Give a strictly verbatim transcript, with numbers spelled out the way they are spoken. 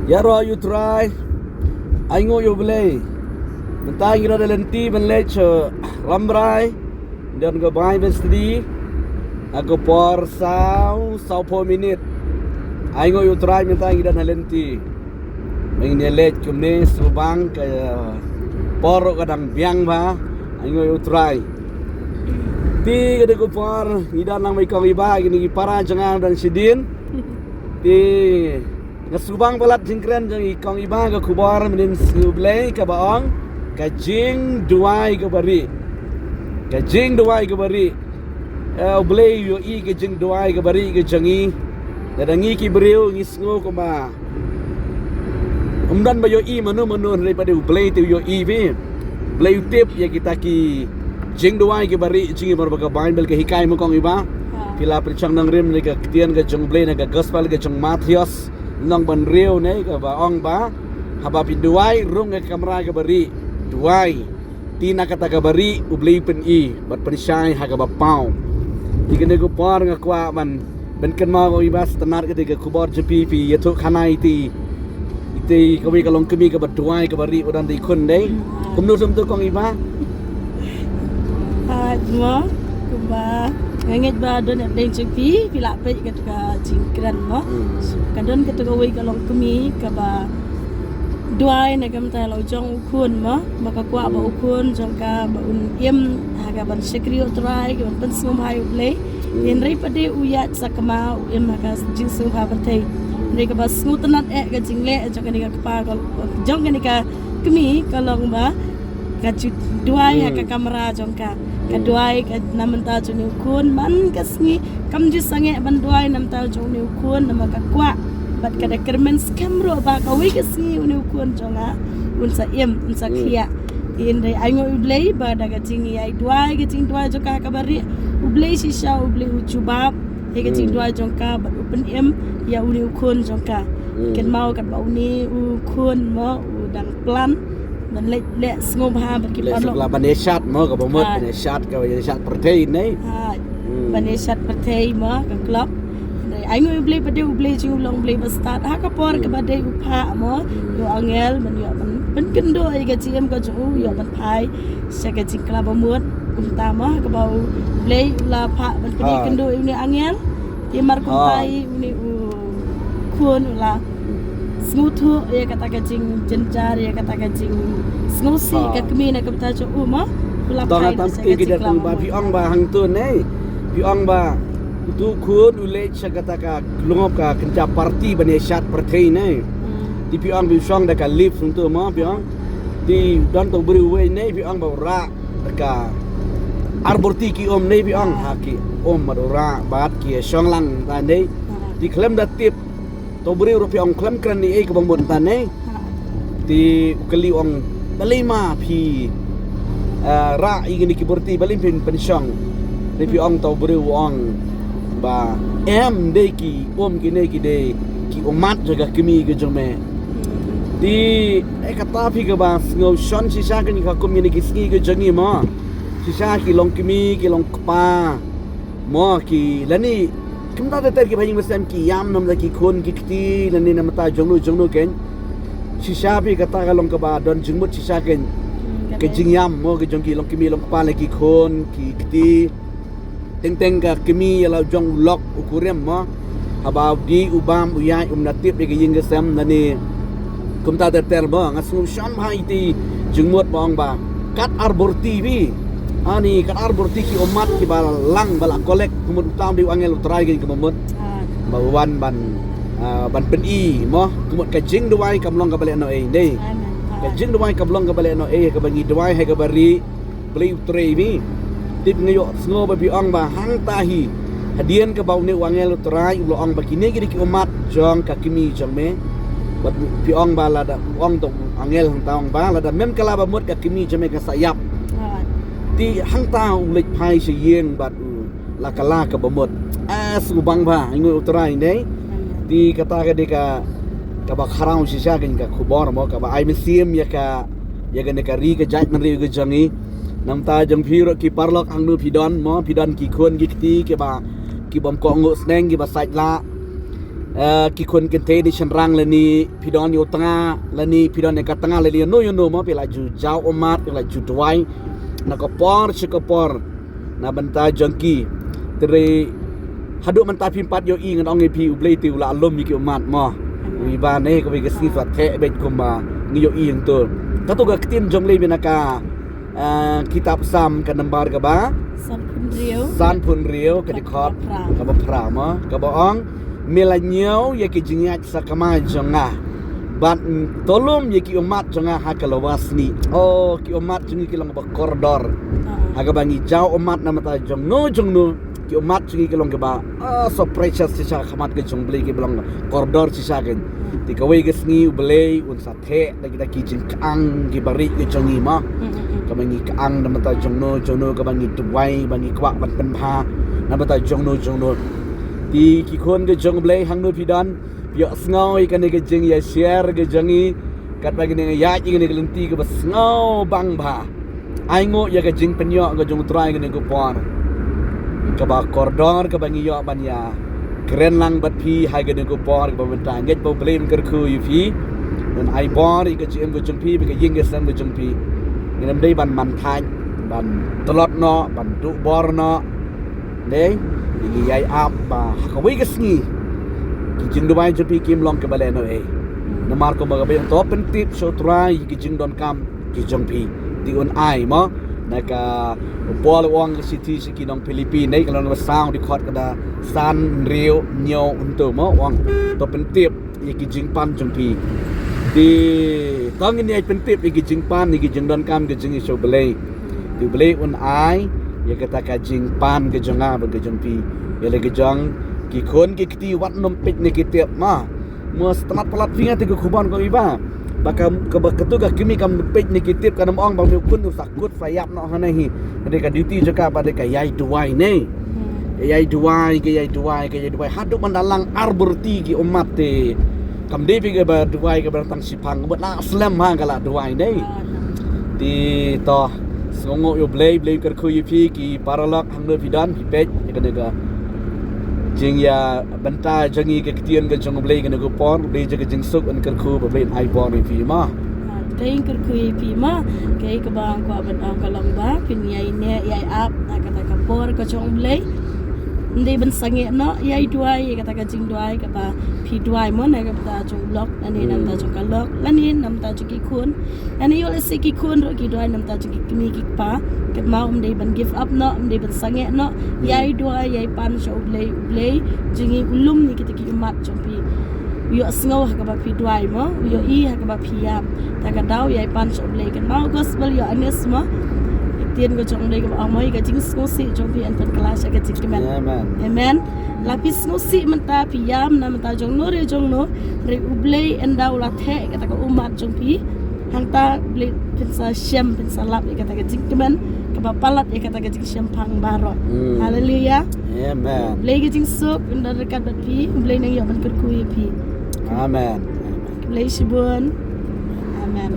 Ïaroh ïa u Trai. Ai nguh ïa u Blei. Mynta ngi don ha lynti ban leit sha Rambrai. Don ka Bible study ha ka por saw, saw phew minit. Ai nguh ïa u Trai, mynta ngi don ha lynti. Mynta ngi leit kumne, sngewbang ka por ruh ka dang biang bha. Ai nguh ïa u Trai. Te ka dei ka por ngi don lang bad i kong i bah, kine ki para jong nga don shadien. Te nga sngewbang palat jingkren jong i kong i bah ka khubor mynnin sngi u Blei kaba ong ka jingduwai kaba rieh. Ka jingduwai kaba rieh. Eh, u Blei u ïohi ka jingduwai kaba rieh ka jong ngi. Lada ngi ki briew ngi sngew kumba ym don ba ïohi mano mano, hynrei pat u Blei te u ïohi bha. Blei u tip ïa kita ki jingduwai kiba rieh jong ngi, namar ba ka Bible ka hikai, mo kong i bah. Ha. Phi la pyrshang nongrim na ka ktien ka jong u Blei na ka gospel ka jong u Mathaios, lynnong ba hynriew ne, kaba ong ba haba phi duwai rung ha ka kamra kaba rieh, duwai. Te na kata kaba rieh u Blei u pyni bad pynshai ha kaba paw. Te kane ka por nga kwah ban, ban kynmaw, kong i bah, sngewtynnat ka dei ka khubor jong phi, phi ïathuh khana ïa ite, ite kawei ka longkmie kaba duwai kaba rieh, u don da i khun dei. Kumno sum tu, kong i bah? Ah, mo, kumba nga ngeit ba don hapdeng jong phi, phi la peit katu ka jingkren mo. Hmm. Ka don katu kawei ka longkmie kaba duwai na ka bynta la u jong u khun mo, ba ka kwah ba u khun jong ka ba un im ha ka ban shakri ïa u Trai, ka ban pynsngewbha ïa u Blei. Hmm. Hynrei pat de u ïaid sakma, u im ha ka jingsngewbha pyrthei. Hynrei kaba sngewtynnat eh ka jingleh jong kane ka kpa ka, jong kane ka kmie ka long ba ka ju duwai ha ka kamra jong ka. Ka duwai ka na bynta jong une u khun man ka sngi. Kam ju sangeh ban duwai na bynta jong une u khun namar ka kwah bad ka da kyrmen skhem ruh ba kawei ka sngi une u khun jong nga un sa im, un sa khiah. Hynrei ai nguh ïa u Blei ba da ka jingïaid duwai, ka jingduwai jong ka ha kaba rieh, u Blei shisha u Blei u jubab ïa ka jingduwai jong ka bad u pynim ïa une u khun jong ka. Kynmaw katba une u khun mo u dang plan ban leit leh sngewbha bad ki paralok, suk la ban ïashad mo, kaba mut ban ïashad, ka ban ïashad pyrthei ne. Ha, ban ïashad pyrthei mo, ka club. Hynrei ai nguh ïa u Blei pat de u Blei jong u long Blei ba stad. Ha ka por kaba dei u phah mo ïa u angel ban ïoh ban pynkynduh ïa ka jingim ka jong u, ïoh ban phai sha ka jingkylla ba mut. Kumta mo, kaba u Blei u la phah ban pynkynduh ïa une u angel. Te mar kumta ïa une u khun u la sngewthuh ïa kata ka jingjynjar, ïa kata ka jingsngewsih ka kmie na ka bynta jong u mo. U la phai sha ka jingkylla ba mut. Phi ong ba hangto ne, phi ong ba utu u khun u leit sha kata ka lyngngoh ka kynja party ban ïashad pyrthei ne. Te phi ong ba u shong da ka lift hangto mo, phi ong. Te don uto u briew uwei ne, phi ong ba u rah da ka ar bor ti ki um ne, phi ong, ha ki um bad u rah bad ki shong lang ta ne. Te khlem da tip uto u briew ruh, phi ong, khlem kren ei ei kaba mut ta ne. Te u kylli u ong, balei ma phi, ah, rah ïa kine ki bor ti, balei phin pynshong? Te phi ong, uto u briew u ong ba em, dei ki um kine ki dei ki ummat jong ka kmie ka jong me. Te eh kata phi kaba sngew shon shisha kane ka kum kine ki sngi ka jong ngi mo. Shisha ki longkmie, ki longkpa mo, ki lane kumta ter ter kiba ha ïing ba sem ki ïam na bynta ki khun ki kti lane na bynta jongno jongno kein. Shisha phi kata ka long kaba don jingmut shisha kein. Ka jingïam mo ka jong ki longkmie longkpa lane ki khun ki kti. Teng teng ka kmie ïa la u jong u lok u kurim mo. Haba u dih u bam u ïaid um da tip ïa ka ïing ka sem lane kumta ter ter mo. Nga sngew shon bha ïa ite jingmut ba ong ba kat ar bor ti phi. Ani kat ar bor ti ki ummat kiba lang ba la collect, ka mut uta u dei u angel u Trai kein kaba mut. Ba u wan ban, ah, ban pyni mo. Ka mut ka jingduwai kam long kaba lehnohei ne. Ka jingduwai kam long kaba lehnohei, kaba ngi duwai ha kaba rieh. Blei u trei phi. Tip nga ïohsngew ba phi ong ba hangta hi hadien kaba une u angel u Trai u la ong ba kine ki dei ki ummat jong ka kmie jong me. Bad phi ong ba lada u ong uto u angel hangta ong ba lada mem kylla ba mut ka kmie jong me kan sa ïap. Te hangta u leit phai sha ïing bad u la kylla kaba mut. Ah, sngewbang bha, ai nguh ïa u Trai ne. Te kata ka dei ka, kaba khraw shisha kane ka khubor mo, kaba ai mynsiem ïa ka, ïa kane ka ri ka jaitbynriew ka jong ngi. Na bynta jong phi ruh ki paralok hangno phi don mo, phi don ki khun ki kti kiba, ki bym kohnguh sneng, kiba sait lah. Eh, ki khun kynthei ne shynrang lane phi don ïa u tnga lane phi don ïa ka tnga lane ïa no ïa no mo, phi la ju jaw ummat, phi la ju duwai na ka por sha ka por. Na bynta jong ki. Te hynrei haduh mynta phim pat ïohi, ngan ong ïa phi, U Blei te u la lum ïa ki ummat mo. Wi ba ne kawei ka sngi sa theh beit kumba ngi ïohi hangto. Kato ka ktien jong U Blei ba na ka, eh, kitab Salm ka nambar kaba Sanphew hynriew. Sanphew hynriew, ka dkhot kaba phra. Kaba phra mo, kaba ong, me la ñiew ïa ki jingïaid sakma jong nga, bad to lum ïa ki ummat jong nga ha ka lawa snieh. Oh, ki ummat jong ngi ki long ba kordor. Ha kaba ngi jaw ummat na bynta jong no jong no, ki ummat jong ngi ki long kiba, ah, so precious shisha ha khmat ka jong U Blei, kiba long kordor shisha kein. Te kawei ka sngi U Blei un sa theh da kita ki jingkyang kiba rit ka jong ngi mo. Kaba ngi kyang na bynta jong no jong no, kaba ngi duwai, ba ngi kwah ban pynbha na bynta jong no jong no. Te ki khun ka jong U Blei, hangno phi don, phi ïohsngew ïa kane ka jingïashare ka jong ngi, katba ngi ïaid ïa kane ka lynti kaba sngew bang bha. Ai nguh ïa ka jingpynïoh ka jong U Trai kane ka por kaba kordor kaba ngi ïoh ban ïa kren lang bad phi ha kane ka por kaba mynta. Ngeit ba U Blei un kyrkhu ïa phi, un ai bor ïa ka jingim ka jong phi bad ka ïing ka sem ka jong phi. Ngim dei ban man thait, ban tlot noh, ban duh bor noh. Dei, ngi ïai ap ba ha kawei ka sngi ki jingduwai jong phi kim long kiba lehnohei. Namar kumba kaba ong, to pyntip sha U Trai ïa ki jingdonkam ki jong phi. Te un ai mo. Na ka, u Paul u ong ha ka shithi sha ki nong Philippi, ne ka lynnong ba saw, dkhot kaba san, hynriew, hynñiew, hangto mo, u ong, to pyntip ïa ki jingpan jong phi. Te to ngin ïai pyntip ïa ki jingpan, ïa ki jingdonkam ka jong ngi sha U Blei. Te U Blei un ai ïa kata ka jingpan ka jong nga bad ka jong phi. Ïa la ka jong ki khun ki kti, wat nym peit ne ki tip mo. Mo, sngewtynnat palat phi nga te ka khubor ko iba. Ba ka, kaba kato ka kmie kam peit ne ki tip, kan ym ong ba u khun u sa kut sa ïap noh hangne hi. Ka dei ka duty jong ka ba dei ka ïai duwai ne. Ka ïai duwai, ka ïai duwai, ka ïai duwai. Haduh ban da lang arphew tylli ki ummat te. Kam dei phi kaba duwai kaba tang shiphang, bad la slem ha ka la duwai ne. Te to, sngewnguh ïa U Blei, Blei kyrkhu ïa phi, ki paralok hangno phi don, phi peit ïa kane ka jingïabynta jong ngi, ka ktien ka jong U Blei kane ka por. U Blei jong ka jingsuk un kyrkhu, ba U Blei un ai bor ïa phi mo. Te un kyrkhu ïa phi mo. Kaei kaba nga kwah ban ong ka long ba phin ïai neh ïai ap ha kata ka por ka jong U Blei. Ym dei ban sangeh noh, ïai duwai ïa kata ka jingduwai kaba phi duwai mo, na ka bynta jong u lok, lane na bynta jong ka lok, lane na bynta jong ki khun. Lane ïoh lehse ki khun ruh ki duwai na bynta jong ki kmie ki kpa. Kynmaw, ym dei ban give up noh, ym dei ban sangeh noh. Ïai duwai, ïai pan sha U Blei, U Blei jong ngi u lum ïa kita ki ummat jong phi. U ïohsngew ha kaba phi duwai mo, u ïohi ha kaba phi ïam. Ta ka daw ïai pan sha U Blei. Kynmaw gospel Ïoannis mo. Ktien ka jong U Blei kaba ong mo, ïa ka jingsngewsih jong phi yn pynkylla sha ka jingkmen. Amen. Amen. La phi sngewsih mynta, phi ïam na bynta jong no re jong no, re U Blei ynda u la theh kata ka ummat jong phi. Hangta U Blei phin sa shem, phin sa lap ïa kata ka jingkmen kaba palat ïa kata ka jingshemphang baroh. Haleluya. Amen. U Blei ka jingsuk un don ryngkat bad phi, U Blei un ïoh ban kyrkhu ïa phi. Amen. Khublei shibun. Amen.